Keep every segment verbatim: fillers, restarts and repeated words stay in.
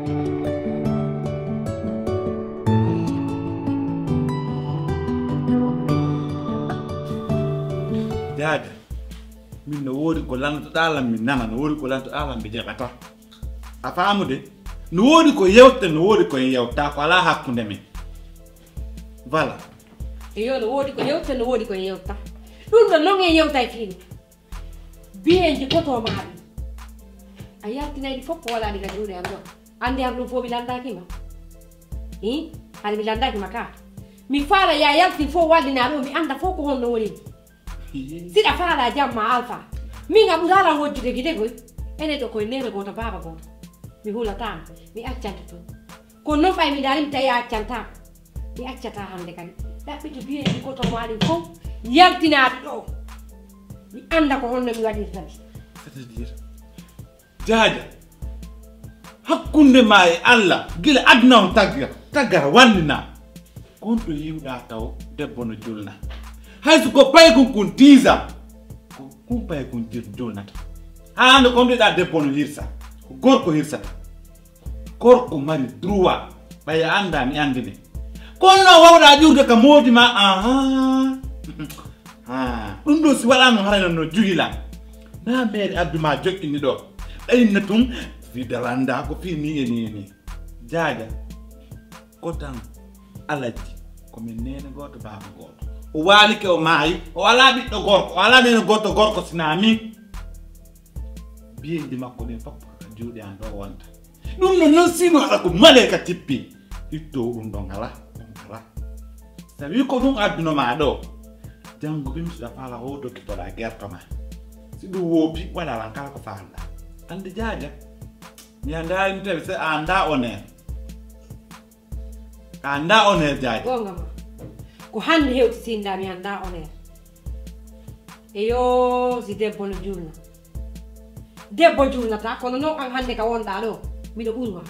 Dada, min no woodi ko lantoɗaa lan, mi nana, no woodi ko lantoɗaa lan, mi jaɓata. A faamude? No woodi ko yewte, no woodi ko yewta, ko alaa hakkunde men. Voilà. Eyo, no woodi ko yewte, no woodi ko yewta. Ɗum ɗo non en yewtay fii ɗum. Biyenji koto maa ɗum. A yaltinay ɗi fof ko walaa ɗi ka juuɗe am ɗo. Annde am ɗum fof mi lanndaaki ma. Hi? Hade mi lanndaaki ma ka. Mi faala ya yaltin fof wallina ɗo, mi annda fof ko honno woni. Siɗa faala jam ma alfa. Min a ɓuraala wojjude gide goy. Enen ɗo koye neene gooto, baaba gooto. Mi hulataa ma. Mi accante toon. Kono noon ɓay mi daari mi tawi a accantaa. Mi accataa hannde kadi. Ɗaɓɓito biyeeji koto maa ɗin fof. Yaltinaaɗi ɗo. Mi annda ko honno mi waɗirta ɗi. C'est-à-dire? Jaaja, hakkunde ma e Allah, gila aduna on tagga, taggata wallina. Kon ɗo yiwɗa taw debbo no julna. Hay so ko paykun kun tiisa, ko kun paykun jul-, julnata. Haa hannde kon ɗo yiɗa debbo no hirsa, ko gorko hirsata. Gorko mari droit, ɓay a annda mi anndi ɓe. Kono no wawɗa ƴuurde ka moodi ma, aha. Ha, ɗum ɗo si waɗaano haray no juhila. Na meeri addu ma joƴƴini ɗo. Ɓeyinna tun, fii dalanda ko fii ni e ni e ni. Jaaja, ko tan alaji, ko min neene gooto, baaba gooto. O waalike, o maayi, o alaa ɓiɗɗo gorko, o alaa neene gooto gorko sinaa min. Biyeeji makko ɗin fof ko ka juuɗe an ɗo wonta. Ɗum no non sino haɗa ko maleeka tippi. Itto ɗum ɗon alaa, ɗum alaa. Tawi ko ɗum adduno ma ɗo. Janngo bimtiɗa faala ho dokkitoɗa gerto ma. Si ɗum woopi, waɗa lan kala ko faalɗa. Anndi Jaaja. Mi anndaa mi tawi se a anndaa on en. A anndaa on en Jaaja. Goonga ma. Ko hannde hewti sinda mi anndaa on en. Eyo, si debbo no julna. Debbo julnata, kono noon an hannde ka wonɗaa ɗo, miɗo ɓurma.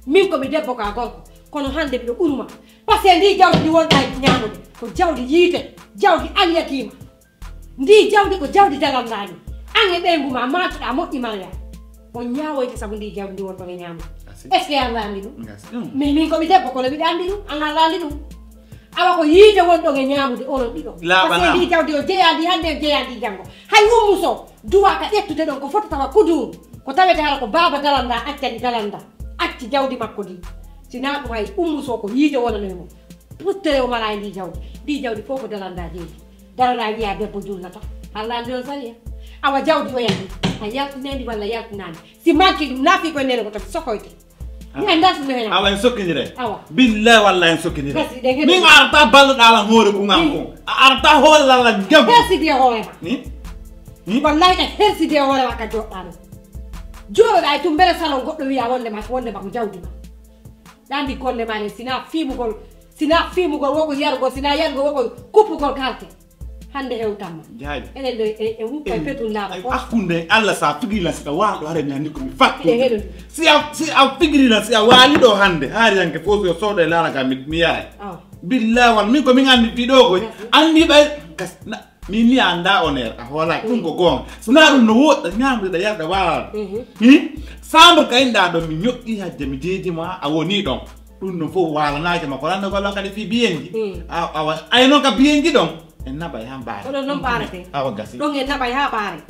Min ko mi debbo ka gorko, kono hannde miɗo ɓurma. Parce que ndi jawdi ndi wonɗaa e ñaamude, ko jawdi yiite, jawdi aliyatiima. Ndi jawdi ko jawdi dalandaani. An e ɓeyngu ma, maatuɗaa moƴƴi malla. On ñaawoyte sabu ndi jawdi ndi wonɗon e ñaamude. Est-ce que a anndi ɗum? Min, min ko mi debbo, kono miɗo anndi ɗum, an a anndi ɗum. Awa ko yiide wonɗon e ñaamude onon ɗiɗo. Laaɓanaa. Parce que ndi jawdi o jeyaa ndi hannde, o jeyaa ndi janngo. Hay Ummu Sow, duwaa ka ƴettude ɗon ko fota tawa kuduuru. Ko tawete hara ko baaba dalandaa accani dalandaa. Acci jawdi makko ndi. Sinaa ɗum hay Ummu Sow ko yiide wonano e mum. Puttere o mara e ndi jawdi. Ndi jawdi fof ko dalandaa jeyi. Dalandaa wiya debbo julnata. Hara ndi on sariya. Awa jawdi o yandi. A yaltinandi walla yaltinaani. Si manki ɗum nafi koye nene ko to sokoyte. Mi anndaa so mi hena. Awa en sokkindire. Awa. Billahi wallahi en sokkindire. Kasi ɗe ngel. Min arata balloɗa lan hoore kun an kun. A arata hoore lan lan jam. Hersidi e hoore ma. Ni? Ni? Wallahi ɗe hersidi e hoore ma ka joɗɗa ɗo. Joɗoɗa e tum mbele salon goɗɗo wiya wonde ma, wonde ma ko jawdi ma. Ɗandi golle ma ɗe sina fimugol, sina fimugol woko yarugol, sina yarugol woko kuppugol karte. Hannde hewtanma. Jaaji. Enen ɗo e, e wuppa e petun laaɓa fof. Hakkunde Allah sa figiri lan siɗa waalo hare mi anndi ko mi fattu. Miɗen heɗo. Si a, si a figiri lan si a waali ɗo hannde, haari yanke fof yo soodo e laara ka mi, mi yaay. Aw. Billahi wal min ko min anndi ɗiɗo koy. Merci. Anndi ɓay kas, na, mi, mi annda on heure, a hoolaaki. Ɗum ko goonga. Sinaa ɗum no woɗɗa, ñaamde ɗa yarda waala. Mhm. Hi? Sambre ka inɗa ɗon, mi ñoƴƴi hajja, mi jeeji ma, a woni ɗon. Ɗum ɗon fof waalanaaki ma, ko lanndagol lan kadi fii biyenji. Mm. A, awa, ay noon ka biyenji ɗon, en naɓay han ɓaare. Oɗon noon ɓaarete. Awa gasi. Ɗon en naɓay haa ɓaare.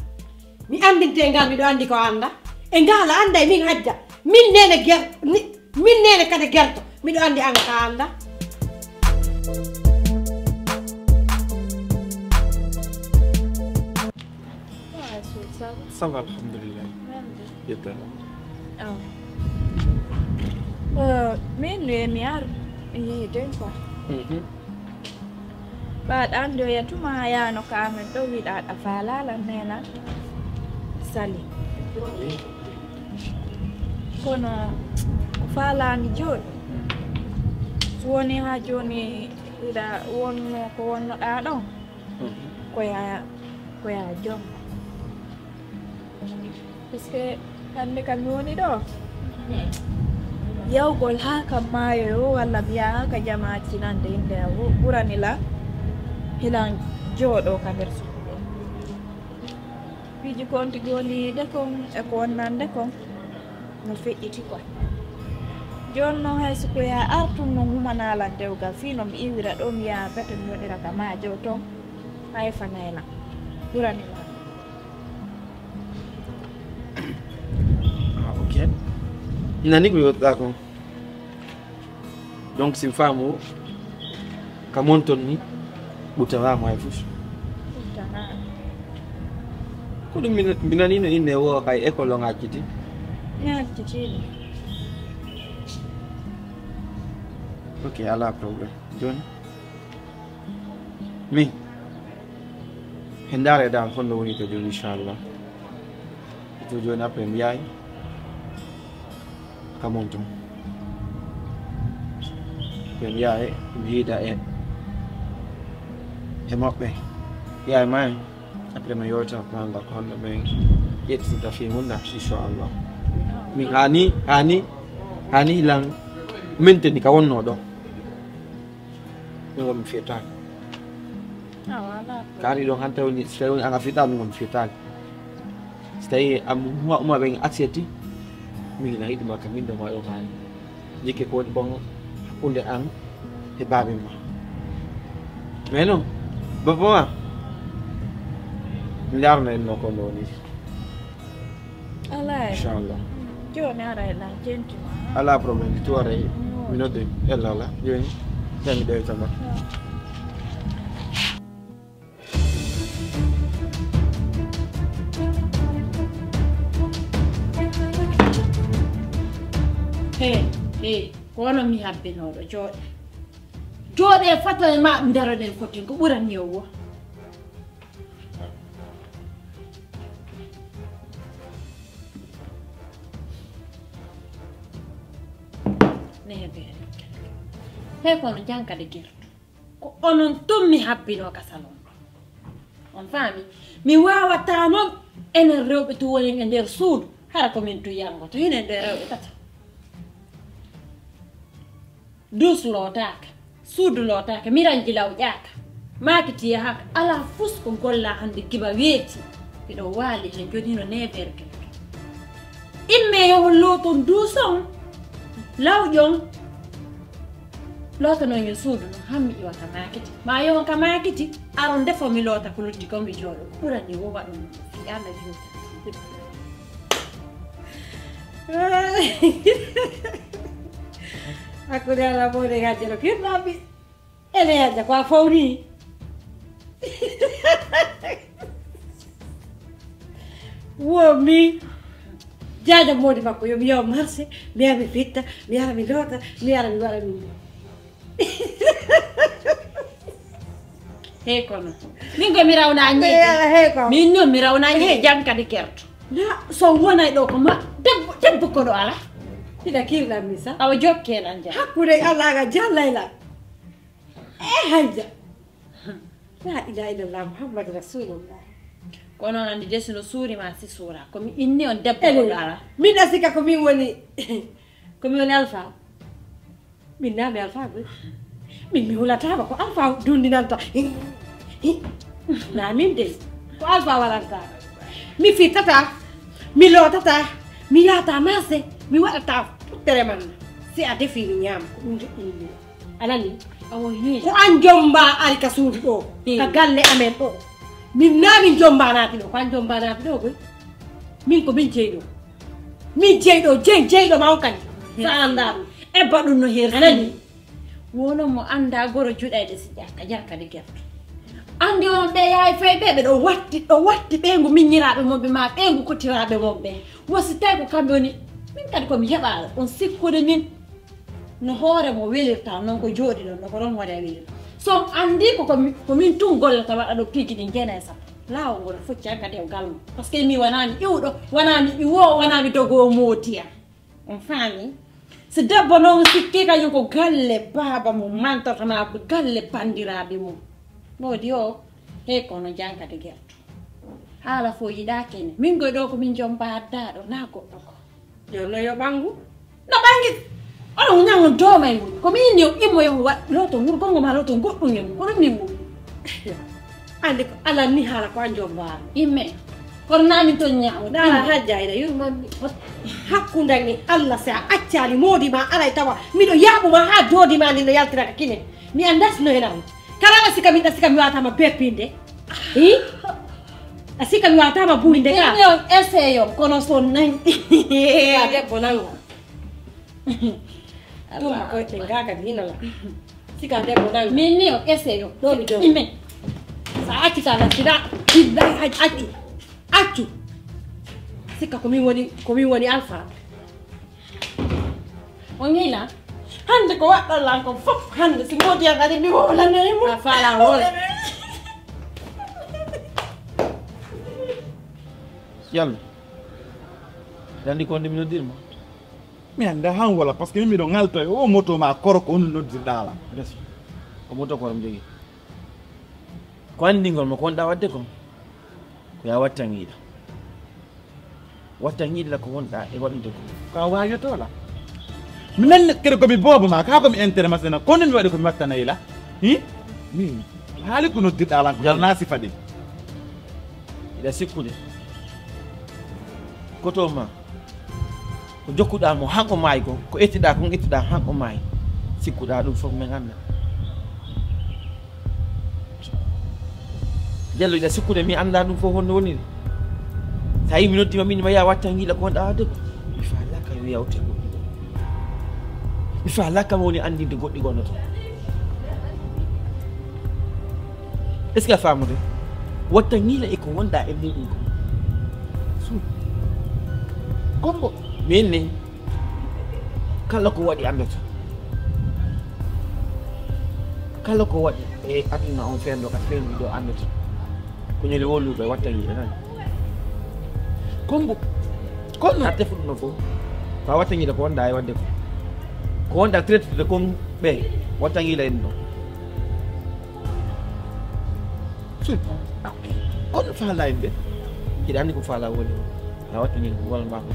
Mi anndinte ngal, miɗo anndi ko annda. E ngaala annda e min hajja. Min neene ger-, ni, min neene kadi gerto. Miɗo anndi an ka annda. Ah, so, ça va? Ça va, alhamdulillah. Welde. Yettere. Oh. Euh, min ne mi ar yiide quoi. Mhm. Ɓaɗa anndi o yetuma yaano ka amen ɗo wiɗa ɗa faalala nena sali. Kono ko faalani jooni. So woni ha jooni hiɗa wonno ko wonnoɗa ɗon. Ko ya, ko ya jom. Parce que hannde kam mi woni ɗo. Yawgol haa kam maayo o, walla mi yaha haa ka jama accinande innde am, o ɓurani lan hilan jooɗo ka nder suudu ɗo. Piiji konti goliiɗe kon e ko wonnande kon no feƴƴiti quoi. Jooni noon hay so ko yaa artum noon humanaa lan dewgal, fii no mi iwira ɗoo, mi yaha bete mi waɗira ka maajo toon, hay fanay lan. Ɓurani lan. Ah, ok. Nani ko mi waɗɗaa kon. Donc, si mi faamu, ka mon ton ni, ɓutawaama hay fus. Ɓutawaama. Ko ɗum mi, mi nani no inne wo kay école on acciti? Mi acciti. Ok, alaa problème. Jooni, min, he ndaare dal honno woni to jooni, inchallah. To jooni après mi yahay ka mon ton. Après mi yahay mi yiida e, e maɓɓe. Yahay ma en. Après mi yewta ko hannda ko honno ɓen ƴettinta fii mun na, inchallah. Min hani, hani, hani lan min teni ka wonno ɗo. Min wonmi fiyetaake. Awa, alaa. Kaari ɗon hannde woni, so tawi woni an a fiyetaake, min wonmi fiyetaake. So tawi am uma, uma ɓen accepti, min ina yiɗi ma ka min ɗo ma ɗo haani. Jikke ko woni bon hakkunde an e baabi ma. Mais non, baba ma, mi ndaarna en no ko ɗo woni. Alaa e. Inchallah. Jooni ara e lan jenti ma. Alaa problème, tu ara e. Mi nodde. Ella ala. Jooni, tawi mi ɗewitama. He, he, ko onon mi habbinooɗo, jooɗe. Jooɗe, fato e ma, ndaroɗen foten, ko ɓurani o wo. Neeɓere. He kono jankade gerto. Ko onon tun mi habbinoo ka salon ɗo. On faami? Mi waawataa non enen rewɓe tun wonen e nder suudu, hara ko min tun yangoto, hino e nder rewɓe tata. Duus lootaaka, suudu lootaaka, miranji lawƴaaka, maakiti yahaaka, alaa fus ko gollaa hannde kiba weeti. Miɗo waali hen jooni hino neeɓere kene. Immee yo on looton duus on, lawƴon, lootanon yo suudu non, han mi iwa ka maakiti. Maa yo on ka maakiti, aron ndefon mi loota ko lutti kon mi jooɗo. Ɓurani wo waɗon non, fii Alla jooɗo. Hakkunde Alla mawɗo e hajjero kirɗaɓe. Ene hajja ko a fawni. Wo mi jaaja modi makko yo mi yaw marché, mi yaha mi fitta, mi yaha mi loota, mi yara mi waɗa ɗum. Hey kono. Min ko mi rawna ñiiƴe. Hey kono. Min noon mi rawna ñiiƴe jam kadi kerto. Na so wonay ɗo ko ma debbo, debbo kono ala. Hiɗa kirɗan mi sa. Awa jokke lan jam. Hakkude Allah ga jallay lan. E hanja. La ilaha illallah Muhammad Rasulullah. Kono on andi de sino suuri ma si suura. Ko mi inni on debbo kono ala. Min asika ko min woni, ko min woni alfa. Min naami alfaaɓe. Min mi hulataama ko alfaa dundinanta. Na min de ko alfaa walanta. Mi fittata, mi lootata, mi yaata marché, mi waɗata tere man. Si a defi mi ñaama ko ɗum joɗɗini mi. A nani? Awo hee. Ko an jomba ari ka suudu ɗo, ka galle amen ɗo. Min naami jomba naati ɗo, ko an jomba naati ɗo koy. Min ko min jeyɗo. Min jeyɗo, jey, jeyɗo ma on kadi. Sa anda ɗum. Ebba ɗum no hersini. Wono mo anda goro juɗayde si ƴakka ƴakka de gerto. Andi on ɓe yaay fay ɓe ɓe ɗo watti, ɗo watti ɓeyngu miññiraaɓe mon ɓe ma ɓeyngu kottiraaɓe mon ɓe. Wo si tawi ko kamɓe woni, min kadi ko mi heɓaɗo on sikkude min. No hoore mo welirta non ko jooɗi ɗon no ko ɗon hoore a welirta. So on andi ko ko mi, ko min tun gollata waɗa ɗo piiji ɗin jeenay sappo. Laawol ngol focci hankadi e galma. Parce que mi wanaami iwɗo, wanaami iwoowo, wanaami dogoowo mootiya. On faami? Si debbo non sikki kañum ko galle baaba mum mantortama ko galle banndiraaɓe mum. Moodi o, hey kono jankade gerto. Haala fof yiɗaa kene. Min koye ɗo ko min jom mbaddaaɗo, na goɗɗo ko. Yo no yo ɓanngu. No ɓangi. Oɗo ñaŋo dooma e mum. Ko min yo immo yo waɗ loto wurgongo ma loto goɗɗum e mum. Kono min mum. Andi ko ala ni haala ko an jom mbaaro. Imme. Kono na min toon ñaawo. Dara hajja ina yurmanmi. Hakkunde ni Allah, si a accaali moodi ma alay tawa miɗo yaaɓu ma haa doodi ma ndin no yaltira ka kine. Mi anndaa si no hena on. Kala a sika min, a sika mi waatama berpinde. Hi? A sika mi waatama buuñde ka. Min yo essayo, kono so nangi. Ka debbo nanga. Tuma ko te gaga ni no la. Sika debbo nanga. Min ni yo essayo. Ɗo mi ɗo. Ime. Sa acci ta la sida. Billahi acci. Accu. Sika ko min woni, ko min woni alfa. O ñiila. Hannde ko waɗɗon lan ko fof hannde, si ngoodi an ari mi wowlanay mo. A faala hoore. Yalla. Dandi ko nde mi noddirma. Mi annda han wala, parce que min miɗo ŋalta e o moto ma koro ko on noddirɗa lan. Yes. Ko moto koro mi jogii. Ko anndingol mo ko wonɗa waɗde kon, ko ya wattan yiila. Wattan yiila ko wonɗa e waɗude kon. Ko a wayotola. Mi nanni kadi ko mi boobo ma, ka ko mi intérêt ma sena, kono mi waɗi ko mi wattanay la. Hi? Min haali ko noddirɗa lan ko yalna sifa ɗin. Iɗa sikkude. Koto ma. Ko jokkuɗaa mo, hanko maayi ko, ko ettiɗaa kon, ettiɗaa hanko maayi. Sikkuɗaa ɗum fof, min anndaa. Jallo, iɗa sikkude mi anndaa ɗum fof honno woniri? So a yii mi noddi ma, min ma yaa wattan yiila ko wonɗaa waɗde ko. Mi faalaa kam yo yawte goɗɗi ɗo. Mi faalaa kam woni anndinde goɗɗi gonno toon. Est-ce que a faamude? Wattan yiila e ko wonɗaa e muɗum ko. Su. Kombo. Min ni, kala ko waɗi anndoto. Kala ko waɗi e aduna on fenndo ka fenndi ɗo anndoto. Ko ñande woluɓe wattan yiila tan. Kombo. Kono a tefuɗo no fof. Ko a wattan yiila ko wonɗaa e waɗde ko. Ko wonɗaa traité kon ɓe wattan yiila en ɗo. Su. Kono faala en de. Hiɗa anndi ko faala woni. A wattini ko wala ma ko.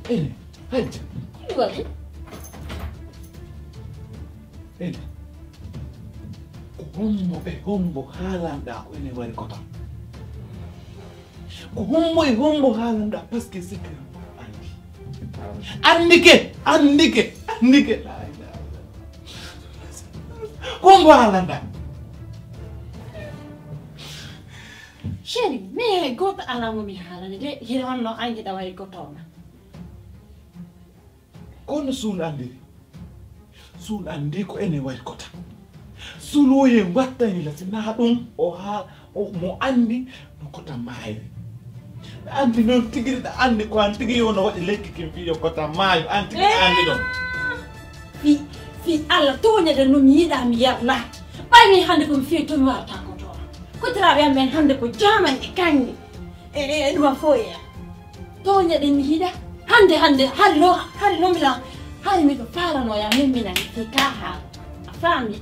Ene, hajja. Ko ɗum waɗi? Ene, ko hombo e hombo haalanɗaa ko ene wari ko tan? Ko hombo e hombo haalanɗaa, parce que c'est que anndi. Anndike, anndike, anndike. La ilaha illallah. Ko hombo haalanɗaa? Chéri, mais hay gooto alaa mo mi haalani de, hino wonno an njiɗa wayi gooto ma. Kono suun anndiri. Suun anndi ko ene wayi kota. Suun woye wattani la, si naa ɗum o haa, o, mo anndi no kota maayri. Ɗa anndi noon tigi, ɗa anndi ko an tigi yo no waɗi lekki kin fii yo kota maayo, an tigi ɗa anndi ɗum. Fii, fii Allah tooñade no mi yiɗaa mi yarlaa. Ɓay min hannde ko mi fii to mi warata ko toon. Kotiraaɓe am ɓen hannde ko jaamanɗe kaŋŋe. E, e, e ɗum a foya. Tooñaɗen mi yiɗa. Hannde, hannde, hari no, hari no mbiɗa, hari miɗo faalanoya min minan fii ka haala. A faami?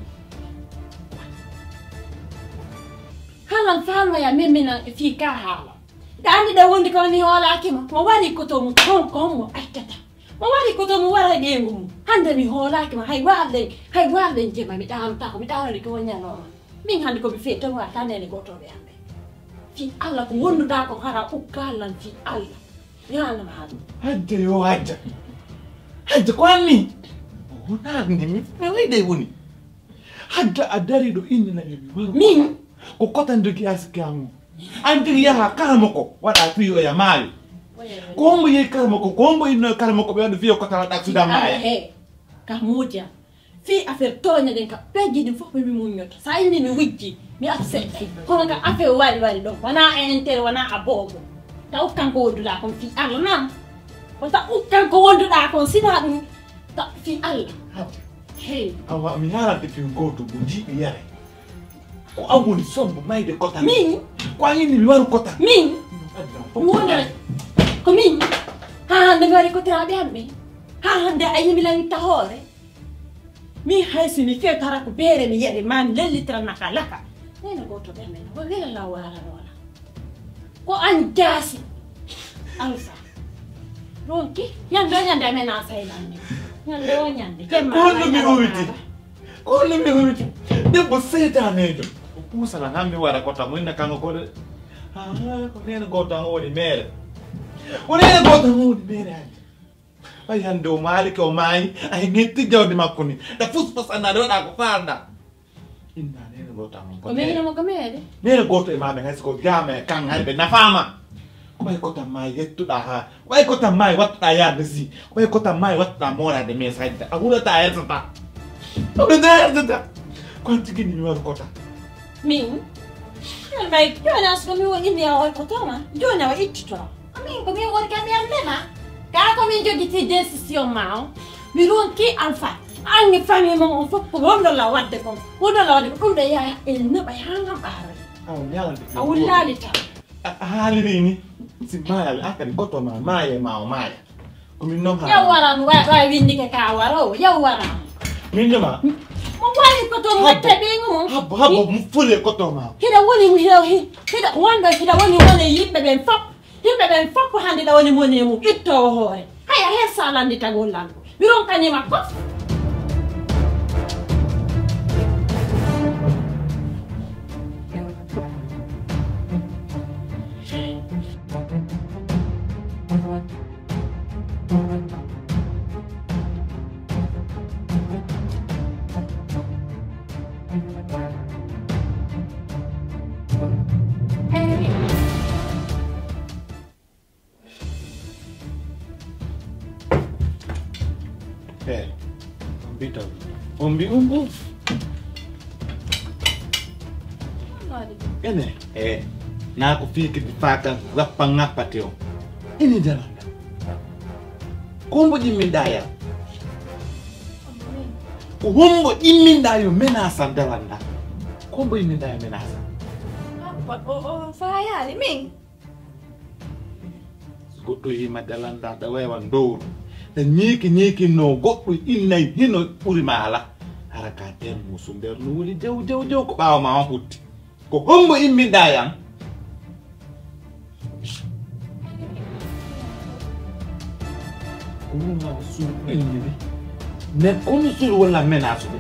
Halan faalnoya min minan fii ka haala. Ɗa anndi ɗa wondi kono mi hoolaaki mo. Mo wari ko to mo kon kon mo accata. Mo wari ko to mo wara ƴeeŋgu mum. Hannde mi hoolaaki mo. Hay waalde, hay waalde jema mi ɗaanotaako. Mi ɗaanori ko woni ñalawma. Min hannde ko mi fii tan wata nene gootooɓe am ɓe. Fii Allah ko wonduɗaa ko hara ukkaa lan fii Allah. Mi haalnama hannde. Hajja yo hajja. Hajja ko anni? O wonaa ni mi fewey ɗe woni. Hajja a dari ɗo inni na mi mi waru. Min? Ko kotan dogi aski ango. An tigi yaha karamoko waɗa fii oya maayo. Ko hombo yehi karamoko, ko hombo inno karamoko ɓe waɗa fii o kota waɗa accident maaya. He. Ka moƴƴa. Fii affaire tooñe ɗen ka peeji ɗin fof mi muññoto. Sa inni mi wujji, mi accepte. Kono ka affaire wari wari ɗon, wona e intérêt, wona a boobo. Taw kanko wonduɗa kon fii Allah nan. Ko taw kanko wonduɗa kon sina ɗum ta fii Allah. Hey. Awa mi haalante fii gooto mo jiiɓi yare. Ko an woni sombo mayde kota. Min? Ko an inni mi waru kota. Min? Mi wonde ko min. Ha hande mi wari kotiraɓe am ɓe. Ha hande a yimi lan itta hoore. Min hay si mi fewtara ko beere mi yari ma mi lellitira naka laka. Nene goto ɓe men. Ko wela la wala wala. Ko an jaasi. Alfa. Ronki. Yande o yande amena saylan ni. Yande o yande. Ko honno mi howiti? Ko honno mi howiti? Debbo seytanejo. O puusalan han mi wara kota mo inna kanko ko de. Ah, ko nene goto an o woni mere. Ko nene goto an o woni mere hande. Ay hande o maalike o maayi. Ay ngetti jawdi makko ni. Da fus fas annade waɗa ko faalda. Inna nene goto an ko mere. Ko mere mo ko mere. Mere goto e maɓe hay ko jama e kan hay ɓe nafama. Ko ɓay kota maayi yettuɗa ha. Ko ɓay kota maayi wattuɗa yarde si. Ko ɓay kota maayi wattuɗa morade mais sayda. A hulata a yaltata. A hulata a yaltata. Ko an tigi ni mi waru kota. Min? Yalmay joni asko mi woni mi o ko toma. Joni o ittito. Amin ko min woni kam yalmema. Ka ko min jogiti décision ma o. Mi ronki Alfa. Anni famille mo on fof ko wonno la wadde kon. Wonno la wadde ko ɗum ɗo yaya en naɓa ha ngam ɓaaro. Aw ñalande. A wullali tan. A haaliri ni. Si maayal a kadi goto ma maaye ma o maaya. Ko min noon. Yaw waran wa wa windike ka waro yaw waran. Min joma. Mo wari ko to watte be ngum. Habbo habbo mu fule ko to ma. Hida woni mu hida hida wanda hida woni wala yimbe ben fop. Yimbe ben fop hande da woni moni mu itto hoore. Haya he salandi tagol lan. Mi ronkanima ko. Eyi, on mbi taw on mbi um um. Ene e naa ko fii kadi faaka rappa ŋappate o. Ini dalanda. Ko hombo ƴimminɗaa yam? Ko hombo ƴimminɗaa yo menasa dalanda? Ko hombo ƴimminɗaa yo menasa? O o o fayaali min. So goɗɗo yima dalanda da wewa ndowru da ñiiki ñiiki no goɗɗo innay hino ɓuri ma ala. Hara ka den musu nder no wuli jaw jaw jaw ko ɓaawo ma on hutti. Ko hombo imminɗa yam? Ko ɗum ma suuɗ ɓenni ɓe. Men kono suuɗ walla menasuɓe.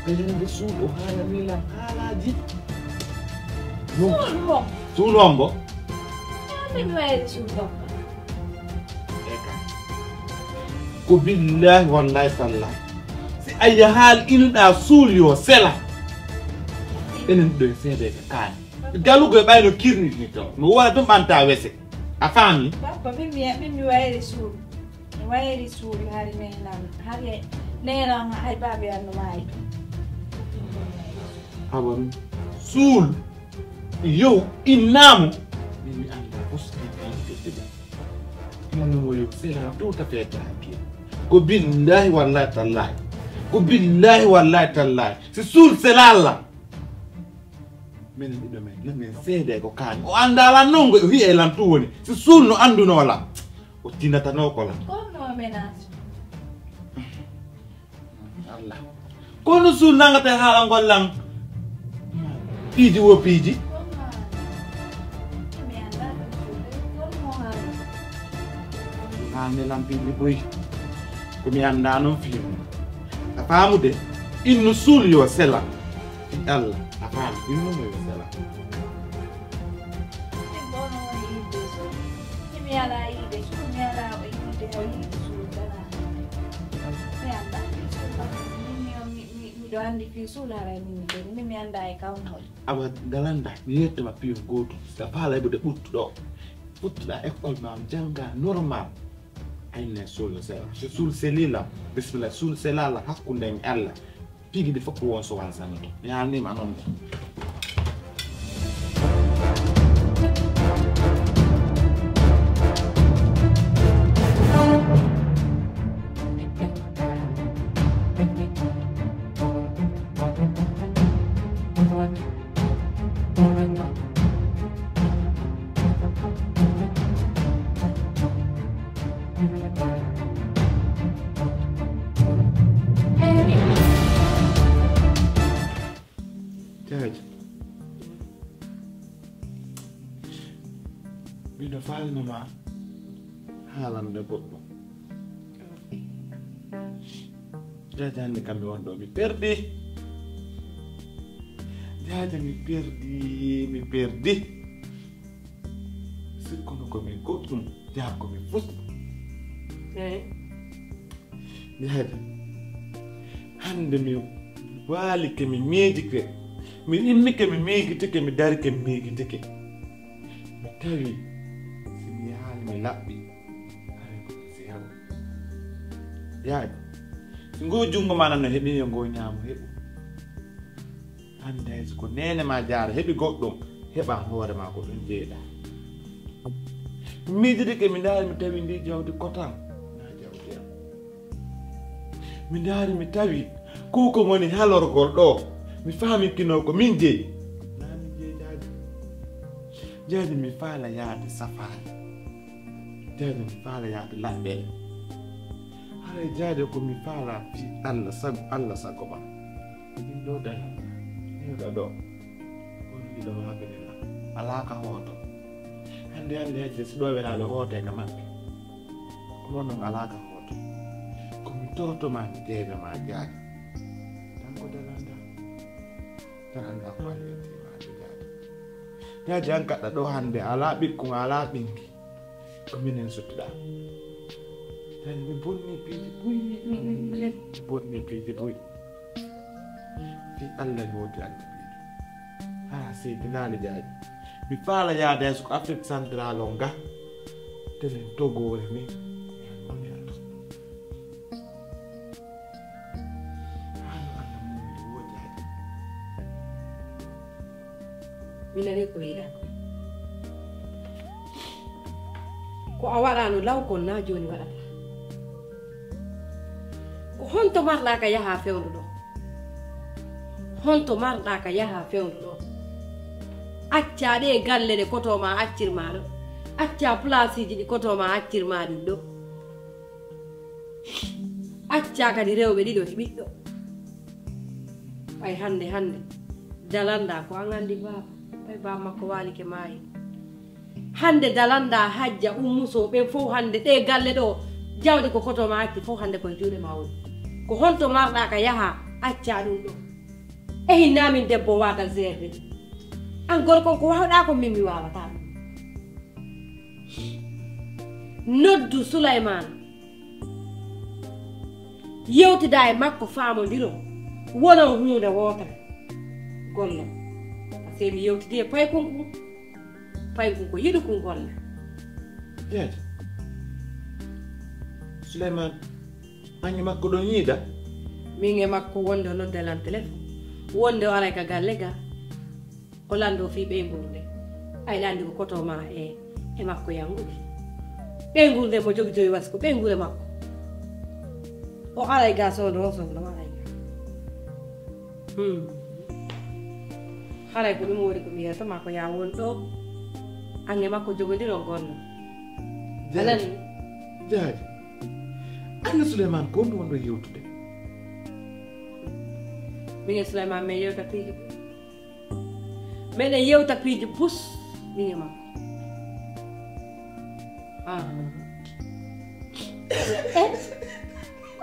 Ɓeyande suuɗo haalani lan haalaji. Suuɗ mo. Suuɗ on bo. Min wayri suuɗ on. Ko billahi wallahi tallahi. Si a yahaali inuɗa suul yo sela. Enen ɗo e seedeɓe kaani. Galugo e ɓayno kirni ni to. No wona ɗum ɓanta wese. A faami? Papa min mi min mi wayri suul. Mi wayri suul hari nenam. Hari nenam hay babi anno maayi. Hawa suul. Yow innaamu. Min mi annda possibilité de ɗum. Moni woyo sera tout à fait tranquille. Ko billahi wallahi tallahi. Ko billahi wallahi tallahi. Si suul selalla. Minen ɗiɗo men nan min seede ko kaani. O annda lan non o wiye lan tu woni. Si suul no anduno lan. O tinatano ko lan. Kono menace. Allah. Kono suul nangata haala ngol lan. Piiji wo piiji. Haalne lan piiji boy. Ko mi annda non fiimu. A faamude innu suul yo sela. Fi Allah a faami innu mo yo sela. Mi ala yiide suul mi ala o yiide o yiide suul dana. Mi anda suul mi mi mi miɗo andi fi suul haray min mi joni min mi anda e kawnol. Awa dalanda mi yettuma piyon goto sa faala heɓude ɓuttuɗo ɓuttuɗa école ma janga normal. Ayne sul sela. Sul selila. Bismillah, sul selala hakkunde en Allah. Pigi ɗi fof ko won so wansanno. Mi haalniima noon. Jaaji. Miɗo faalno ma haalande goɗɗo. Jaaji, hannde kam mi won ɗo, mi perdi. Jaaji, mi perdi, mi perdi. Sikkuno ko min goɗɗum, jaa ko min fus. Eey. Jaaji, hannde mi waalike, mi miijike. Mi immike, mi miijitike, mi darike, mi miijitike. Mi tawi, si mi yaali, mi laɓɓi, haray ko mi seewo. Jaaji, si ngoo junngo maa nano heɓi, yo ngoo ñaamo heɓu. Hannde hay so ko neene maa jaara heɓi goɗɗum, heɓa hoore maa ko ɗum jeyɗaa. Mi miijitike, mi ndaari, mi tawi ndi jawdi kotan, naa jawdi am. Mi ndaari, mi tawi ko ko woni halorgol ɗo, mi faami kino ko min jeyi. Naa min jeyi, jaaji. Jaaji, mi faala yaade safaari. Jaaji, mi faala yaade laɓɓere. Haray jaaji, ko mi faala fii Allah sago, Allah sago ma. Min ɗo dara, min ɗo ɗo. Kono miɗo waabini ma. Alaa ka hooto. Hannde, hannde, hannde, si ɗo welaa ɗo hoote ka maɓɓe. Kono noon alaa ka hooto. Ko mi toroto ma, mi jeeɓe ma, jaaji. Tan ko daranda. Daranda ko Allah yetti ma, jaaji. Jaaji, an kaɗɗa ɗo hannde, alaa ɓikkun, alaa ɓinki. Ko minen suttuɗaa. Jaaji, mi bonni piiji buy. Mi bonni piiji buy. Fii Allah mi woti annabiijo. Haa seytinaali jaaji. Mi faala yaade hay so ko Afrique centrale on ga. Telen togoore ni. Haa no Allah muuyi ɗo woo jaaji. Mi nanii ko wiɗaa ko. Ko a waɗaano law kon naa jooni waɗata. Ko honto marɗaa ka yaha fewndo ɗo? Honto marɗaa ka yaha fewndo ɗo? Accaa ɗee galle ɗe kotoo ma accir maa ɗo. Accaa palaasiiji ɗi kotoo ma accir maa ɗin ɗo. Accaa kadi rewɓe ɗiɗo e ɓiɗɗo. Ɓay hannde, hannde, dalanɗaa ko an anndi baaba. Ɓay baaba makko waalike maayi. Hannde dalanɗaa Hajja, Ummu Sow, ɓen fow hannde, ɗee galle ɗo, jawɗi ko kotoo ma acci fow hannde koye juuɗe ma woni. Ko honto marɗaa ka yaha, accaa ɗum ɗo? E hinna min debbo waata gérde. An gorko on ko waawɗaa ko min mi waawataa ɗum. Noddu Suleymaan. Yewtidaa e makko, faamondiron. Wonon huunde wootere. Gollon. Parce que mi yewtidi e paykun kun. Paykun ko yiɗu kun golla. Jeeje. Suleymaan, an e makko ɗon yiida? Min e makko wonde o nodda lan téléphone. Wonde o aray ka galle ga. O lanndoo fii ɓeynguure nde. Ay lanndi ko koto ma e, e makko yanngude. Ɓeynguure nde mo jogi joyi wasi ko ɓeynguure makko. O aray ga sondo, o sondo aray ga. Hmm. Haray ko ɗum woni ko mi yeeso ma ko yaa won ɗo. An e makko jogondiron gonno. Jaaji. Alani. Jaaji. An e Suleymaan ko honɗum wonɗon yewtude? Min e Suleymaan min yewta piiji. Meɗen yewta piiji bus, min e makko. Ah. Eh?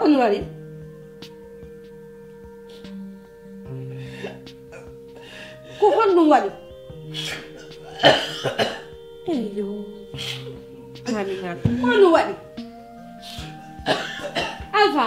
On waɗi? Ko honɗum waɗi? Eyyo. Amina. Ko honɗum waɗi? Alfa.